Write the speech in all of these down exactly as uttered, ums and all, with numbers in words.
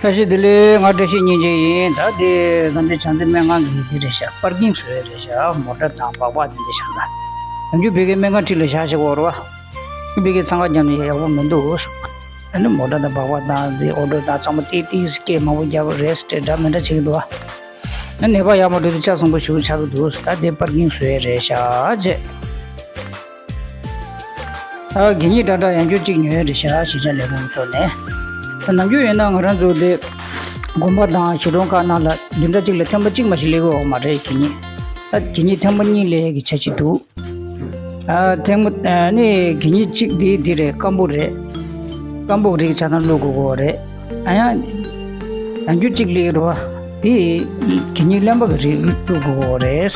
བཀྲ་ཤིས་བདེ་ལེགས། ང་བཀྲ་ཤིས་སྙིང་རྗེ་ཡིན། ད་དེ་ད་ལྟའི་བྱང་རྩེ་སྨན་ཁང་གི་འདི་རེད་ཤག་པར་ཀིང་བཟོ་ཡས་རེད་ཤག་མོ་ཊ་དང་སྦག་སྦག་དེ་འདྲ་ཤག་ད་ནམ་རྒྱུན་ཕ་གིའི་སྨན་ཁང་འཁྲིས་ལ་བཞག་བཞག་གི་ཡོད་རེད་བ། ཕ་གིས་འཚང་ཁ་བརྒྱབ་ནས་ཡག་པོ་མི་འདུག་ཨ་ནི་མོ་ཊ་དང་སྦག་སྦག་དང་འདི་ཨོ་ཊོ་དང་ཚང་མ་ཏིག་ཏིག་སྐད་མང་པོ་རྒྱབ་རེས་སྤྲད་འདྲ་མི་འདྲ་བྱེད་ཀྱི་འདུག་བ། ཨ་ནི་ནད་པ་ཡག་མ་འགྲོ་དུས་ལྕགས་བཟང་པོ་ཞིག་ཆགས་ཀྱི་འདུག་ད་དེ་པར་ཀིང་བཟོ་ཡས་རེད་ཤག་བྱས། ཨ་གད་སྙིགས་འདྲ་འདྲ་ཡང་བསྐྱར་གཅིག་ཉོས་རེད་ཤག་གཞིས་ཆགས་ལས་ཁུངས་ཐོག་ནས། ད་ནམ་རྒྱུན་ཡིན་ན་ང་རང་ཚོ་དེ་དགོན་པ་དང་གཞིས་གྲོང་ཁག་ནང་ལ་བདུན་ཕྲག་གཅིག་ལ་ཐེངས་མ་གཅིག་མ་ཞིག་སླེབས་ཀྱི་ཡོད་མ་རེད་གད་སྙིགས། ད་གད་སྙིགས་ཐེངས་མ་གཉིས་སླེབས་ཡས་ཀྱི་འཆར་གཞི་འདུག་ཨ་ཐེངས་མ་ཨ་ནི་གད་སྙིགས་གཅིག་དེ་དེ་རེད། སྐམ་པོ་རེད། སྐམ་པོ་རིགས་ཆ་ཚང་བླུག་དགོས་ཀྱི་ཡོད་རེད། ཨ་ཡང་ཡང་བསྐྱར་གཅིག་སླེབས་ཀྱི་རེད་བ། དེ་གད་སྙིགས་རློན་པ་གི་རིགས་བླུག་དགོས་ཀྱི་ཡོད་རེད།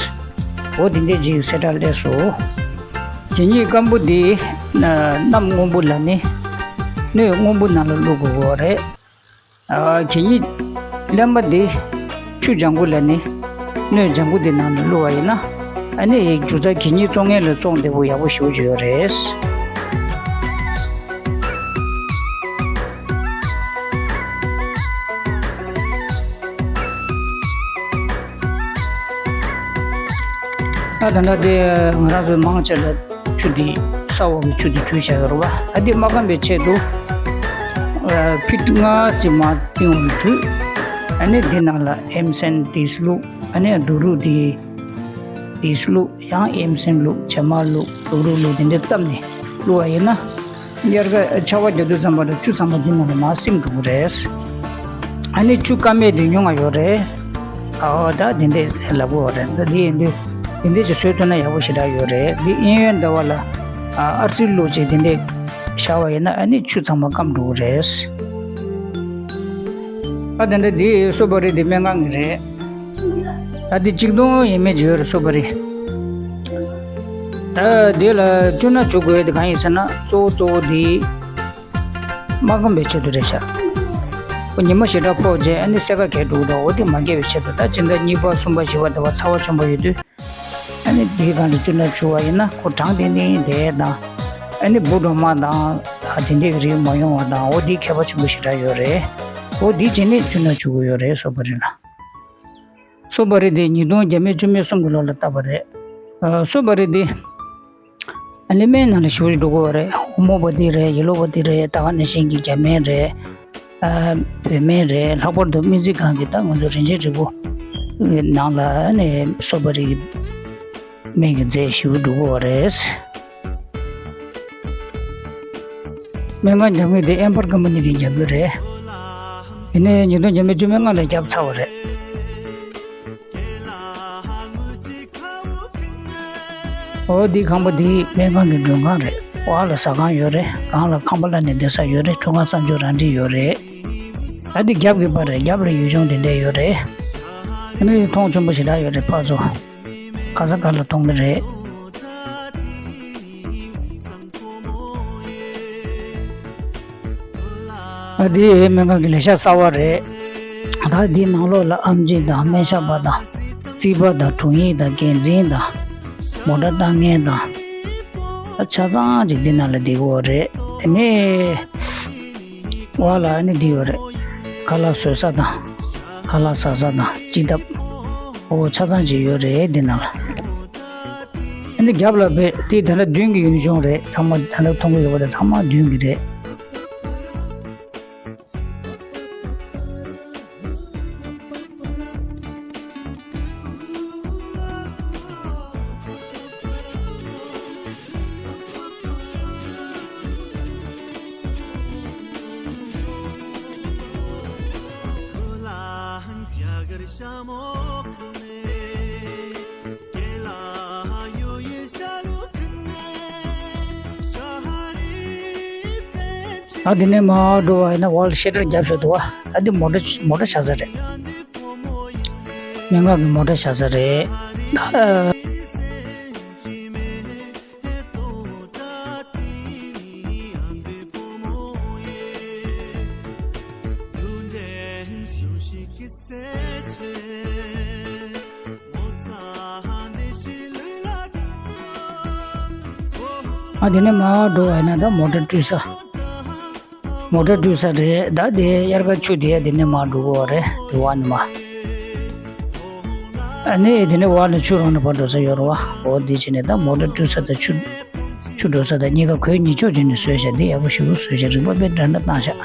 འོ་དེ་འདྲས་ཅིག་གསལ་བསྒྲགས་སླེབས་སོང་། གད་སྙིགས་སྐམ་པོ་འདི་གནམ་སྔོན་པོ་ལབ་ནི་སྣོད་སྔོན་པོ་ནང་ལ་བླུག་དགོས་ཀྱི་ཡོད་རེད། ཨ་གད་སྙིགས་རློན་པ་འདི་ཆུ་ལྗང་གུ་ལབ་ནི་སྣོད་ལྗང་གུ་འདི་ནང་ལ་བླུགས་པ་ཡིན་ན་ཨ་ནི་རྒྱུ་རྩ་གད་སྙིགས་བཙོང་མཁན་ལ་བཙོང་བདེ་པོ་ཡག་པོ་ཞེ་པོ་ཅིག་ཡོད་རེད། ད་ད་ལྟ་དེ་ང་རང་ཚོ་མང་ཆེ་ལ་ཆུ་འདི་ས་འོག་གི་ཆུ་འདི་བྲུས་བཞག་ཡོད་རེད་བ། ཨ་འདི་མ་སྐམ་པའི་ཆེད་དུ་ཨ་ཕིཊ་ལྔ་ཙམ་མར་བཏིང་བ་བྲུས། ཨ་ནི་འདི་ནང་ལ་ཨེམ་སན་འདི་བླུགས། ཨ་ནི་དུག་རུ་འདི་འདི་བླུགས། ཡང་ཨེམ་སན་བླུགས། ཇེ་མ་བླུགས། དུག་རུ་བླུགས། དེ་འདྲ་བརྩམས་ནས་བླུགས་པ་ཡིན་ན། དབྱར་ཁ་ཆར་པ་རྒྱག་དུས་ཙམ་པ་ལ་ཆུ་ཚང་མ་འདི་ནང་ལ་མར་སིམ་འགྲོ་གི་རེད། ཨ་ནི་ཆུ་སྐམ་མེད་དེ་ཉུང་ང་ཡོད་རེད། ཨའོ་ད་དེ་འདྲས་ལབ་དགོས་རེད། ད་འདི་ཡིན་དུས་དེ་འདྲས་ཅིག་བཟོས་ཐུབ་ན་ཡག་པོ་ཞེ་དྲག་ཡོད་རེད། འདི་གཡས་གཡོན་ཟླ་བ་ལ་ཨ་ཨར་སིལ་བླུགས་བྱས་དེ་འདྲས་བཞག་པ་ཡིན་ན་ཨ་ནི་ཆུ་ཚང་མ་སྐམ་འགྲོ་གི་རེད། ཨ་དེ་འདྲ་འདི་སོ་པ་རི་འདི་སྨན་ཁང་གི་རེད། ད་འདི་གཅིག་སྟོང་ཡས་མས་ཅིག་ཡོད་རེད་སོ་པ་རི། ད་འདི་ལ་བཅུ་སྣ་བྱུག་དགོས་དེ་གང་ཡིན་ཟེར་ན་གཙོ་བོ་གཙོ་བོ་འདི་མ་སྐམ་པའི་ཆེད་དུ་རེད་ཤག་ཁོ་ཉི་མ་ཞེ་དྲག་ཕོག་རྗེས་ཨ་ནི་སེར་ཁ་གས་འགྲོ་གི་འདུག་འོ་དེ་མ་རྒྱས་པའི་ཆེད་དུ། ད་སྤྱི་ཟླ་གཉིས་པ་གསུམ་པ་བཞི་པ་ཟླ་བ་ཚ་བ་ཆེན་པོ་ཡོད་དུས་ཨ་ནི་འདིའི་སྒང་ལ་བཅུ་སྣ་བྱུག་པ་ཡིན་ན་ཁོ་གྲང་ཏིང་ཏིང་དེ་དང་ཨ་ནི་འབུ་སྦྲང་མ་དང་ཨ་དེ་འདྲའི་རིགས་མ་ཡོང་བ་དང་འོ་དེ་ཁྱད་པར་ཆེན་པོ་ཞེ་དྲག་ཡོད་རེད། འོ་དེ་བྱས་ནས་བཅུ་སྣ་བྱུག་གི་ཡོད་རེད་སོ་པ་རི་ལ། སོ་པ་རི་དེ་ཉིས་སྟོང་བརྒྱ་མེད་བཅུ་མེད་གསུམ་གྱི་ལོ་ལ་བཏབ་པ་རེད། ཨ་སོ་པ་རི་དེ་ཨ་ལི་སྨན་ནང་ལ་ཞེ་པོ་ཅིག་འགྲོ་གི་ཡོད་རེད། ཧོ་མོ་པ་ཏི་རེད། ཡེ་ལོ་པ་ཏི་རེད། ད་ག་ནང་བཞིན་གྱི་རྒྱ་སྨན་རེད། ཨ་བོད་སྨན་རེད། ལྷག་པར་དུ་སྨན་རྩིས་ཁང་གི་ད་ང་ཚོ་རིན་ཆེན་རིལ་བུ་ནང་ལ་ནས་སོ་པ་རི་སྨན་གྱི་རྫས་ཞེ་པོ་འགྲོ་གི་ཡོད་རེད། སྨན་ཁང་རྒྱབ་ངེས་དེ་ཨེམ་པར་ཀམ་པ་ནི་གི་རྒྱབ་ལོགས་རེད། དེ་ནས་ཉིས་སྟོང་བརྒྱ་མེད་བཅུ་མེད་ལྔ་ལ་བརྒྱབ་ཚར་བ་རེད། འོ་འདི་ཁང་པ་འདི་སྨན་ཁང་གི་མགྲོན་ཁང་རེད། འོག་ལ་ཟ་ཁང་ཡོད་རེད། སྒང་ལ་ཁང་པ་གླ་ནས་བསྡད་ས་ཡོད་རེད། ཁྲུས་ཁང་གསར་འཇོག་རང་འགྲིག་ཡོད་རེད། ད་འདི་རྒྱབ་ཀྱི་པར་རེད། རྒྱབ་ལ་ཡུལ་ལྗོངས་དེ་འདྲས་ཡོད་རེད། ཨ་ནི་མཐོང་ཆེན་པོ་ཞེ་དྲག་ཡོད་རེད་ཕར་ཚུར། ག་ས་ག་ལ་གཏོང་གི་རེད། ཨ་འདི་སྨན་ཁང་གི་ལས་ཤག་གསར་བ་རེད། ད་འདི་ནང་ལོགས་ལ་ཨེམ་ཆི་དང་སྨན་ཞབས་པ་དང་རྩིས་པ་དང་དྲུང་ཡིག་དང་འགན་འཛིན་དང་མོ་ཊ་བཏང་མཁན་དང་ཆ་ཚང་ཅིག་འདི་ནང་ལ་བསྡད་ཀྱི་ཡོད་རེད། དེ་ནས། འོག་ལ་ཨ་ནི་འདི་ཡོད་རེད། ཁ་ལག་བཟོ་ས་དང་། ཁ་ལག་ཟ་ས་དང་སྤྱི་ཐབ། འོ་ཆ་ཚང་ཅིག་ཡོད་རེད་འདི་ནང་ལ། ཨ་ནི་རྒྱབ་ལ་བས་དེ་ད་ལྟ་མདུན་གྱི་ཡུལ་ལྗོངས་རེད། ཚང་མ་ད་ལྟ་མཐོང་གི་ཡོད་པ་དང་ཚང་མ་མདུན་གྱི་རེད། ཨ་དེ་ནས་མར་འགྲོ་བ་ཡིན་ན་འོག་ལ་ཤེལ་དཀར་རྒྱབ་ཤོག་འདུག་བ། ཨ་འདི་མོ་ཊ་མོ་ཊ་བཞག་ས་རེད། སྨན་ཁང་གི་མོ་ཊ་བཞག་ས་རེད། ཨ། ཨ་དེ་ནས་མར་འགྲོ་བ་ཡིན་ན་ད་མོ་ཊ་བཀྲུ་ས། མོ་ཊ་བཀྲུ་ས་རེད། ད་དེ་དབྱར་ཁ་ཆུ་དེ་དེ་ནས་མར་འགྲོ་གི་ཡོད་རེད། དེ་བར་ནས་མར། ཨ་ནི་དེ་ནས་བར་ནས་ཆུ་རང་ནས་ཕར་འགྲོ་ས་ཡོད་རེད་བ། འོ་དེ་བྱས་ནས་ད་མོ་ཊ་བཀྲུ་ས་དང་ཆུ་ཆུ་འགྲོ་ས་དང་གཉིས་ཀ་གོས་གཉིས་ཆོག་བྱས་ནས་བཟོས་བཞག་འདི་ཡག་པོ་ཞེ་པོ་བཟོས་བཞག་རིམ་པ་དཔེ་འདྲ་འདྲ་བཏང་བཞག་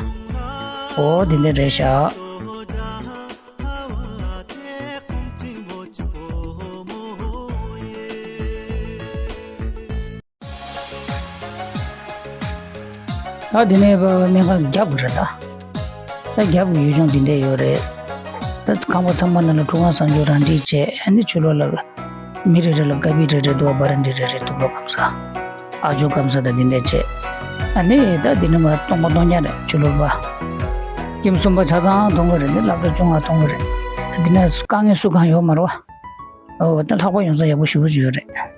འོ་དེ་འདྲ་རེད་བཞག་ད་དེ་ནས་སྨན་ཁང་རྒྱབ་རེད་ད། ད་རྒྱབ་ཀྱི་ཡུལ་ལྗོངས་འདི་འདྲ་ཡོད་རེད། ད་ཁང་པ་ཚང་མ་ནང་ལ་ཁྲུས་ཁང་གསང་སྤྱོད་རང་འཁྲིས་བྱས། ཨ་ནི་ཕྱི་ལོགས་ལ་མི་རེ་རེ་ལ་ཀ་པི་རེ་རེ་འདུག་བ། ར་འདི་རེ་རེ་འདུག་བ། སྐམ་ས་ཨ་ཇོ་སྐམ་ས་ད་འདི་འདྲ་བྱས། ཨ་ནི་ད་འདི་ནས་མར་སྟོང་པ་སྟོང་རྐྱང་རེད། ཕྱི་ལོགས་པ་ཁྱིམ་གསུམ་པ་ཆ་ཚང་མཐོང་གི་རེད། འདི་སློབ་གྲྭ་བཅོ་ལྔ་མཐོང་གི་རེད། འདི་ནས་དཀའ་ངལ་སུ་གང་ཡོད་མ་རེད་བ། འོ་ད་ལྷག་པ་ཡོང་ས་ཡག་པོ་ཞེ་པོ་ཅིག་ཡོད་རེད།